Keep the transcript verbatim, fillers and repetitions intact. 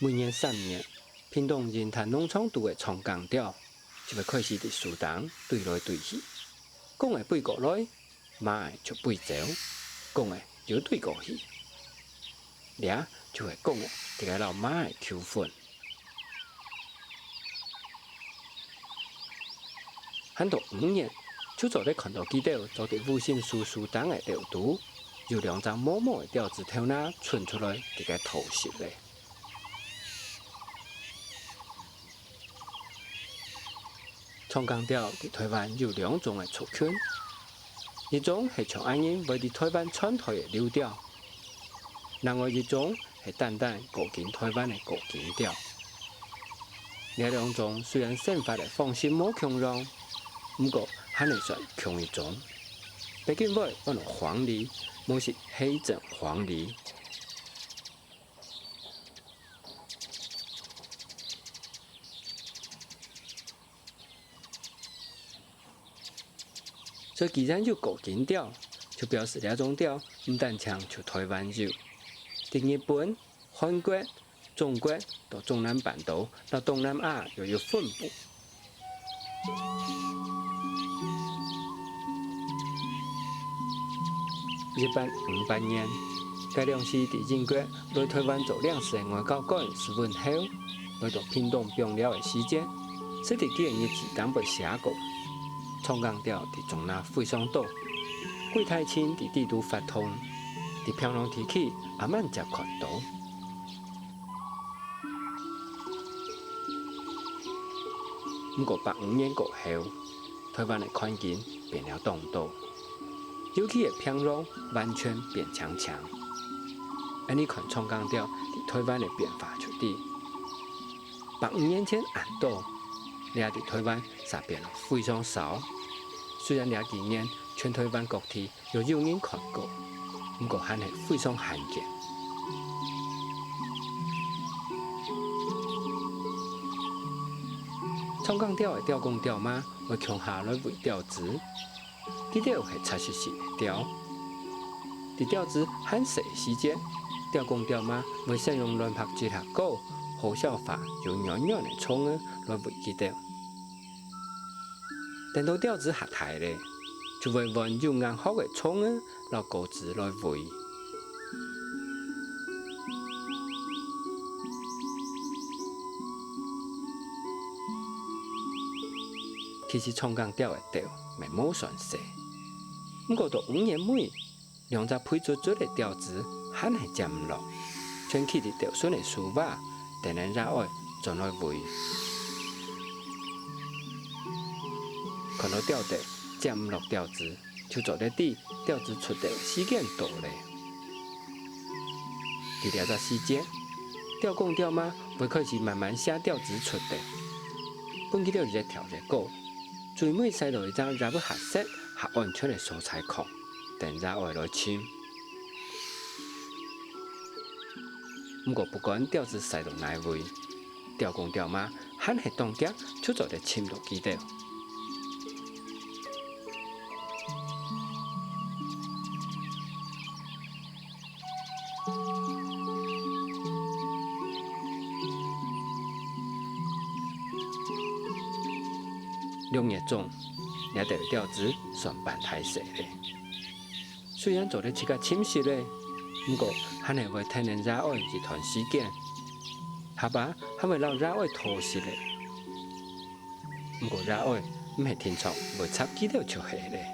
每年三月，屏東仁潭農場肚个長江鳥就會開始佇樹頂對來對去，公个飛過來， 媽个就飛走，公个又對過去。這就係公个在該摎媽个求婚。還到五月，就做得看到佢兜做佇烏心樹樹頂个鳥肚，有兩隻毛毛个鳥子頭那伸出來在該討食咧。 長江鳥佇臺灣有兩種个族群，一種係像恁樣會佇臺灣傳臺个留鳥，另外一種係單單過境臺灣个過境鳥。這兩種雖然生活个方式無共樣，毋過還係算共一種。北京話安到黃鸝，毋係黑枕黃鸝。 所以既然有過境鳥，就表示這種鳥毋單淨就臺灣有，在日本、韓國、中國到中南半島摎東南亞又有分布。 一八五八年，該量時佇英國來臺灣做領事个外交官施文后，來到屏東放尞个時節，識得佢个日誌頂背寫過，長江鳥佇中南非常多，幾大陣佇底肚活動，佇平常地區也蠻捷看到。 毋過百五年過後，臺灣个環境變了當多，尤其係平洋完全變淨淨。恁呢看長江鳥佇臺灣个變化就知，百五年前恁多，這佇臺灣煞變到非常少。雖然這幾年全臺灣各地 又有人看過，毋過還係非常罕見。長江鳥个鳥公鳥媽會共下來餵鳥子，佢兜係雜食性个鳥。佇鳥子還細个時節，鳥公鳥媽會先用卵白質較高、好消化又軟軟个蟲仔來餵佢兜。 等到鳥子較大咧，就會換有硬殼个蟲仔摎果子來餵。其實長江鳥个竇乜無算細，毋過到五月尾， 兩隻肥卒卒个鳥子還係佔毋落，全企佇鳥脣个樹椏，等等野外轉來餵。看到鳥竇佔毋落鳥子，就做得知鳥子出竇个時間到咧。佇這隻時節，鳥公鳥媽會開始慢慢餳鳥子出竇，分佢兜越跳越高，最尾徙到一隻也會較適、較安全个所在囥。 等野外來尋。毋過不管鳥子徙到哪位，鳥公鳥媽還係當遽就做得尋到佢兜。六月中，這兜鳥子算半大細咧。 雖然做得自家尋食咧，毋過還係會跈等野外一段時間，下把還會摎野外討食咧。毋過野外毋係定著會插佢兜就係咧。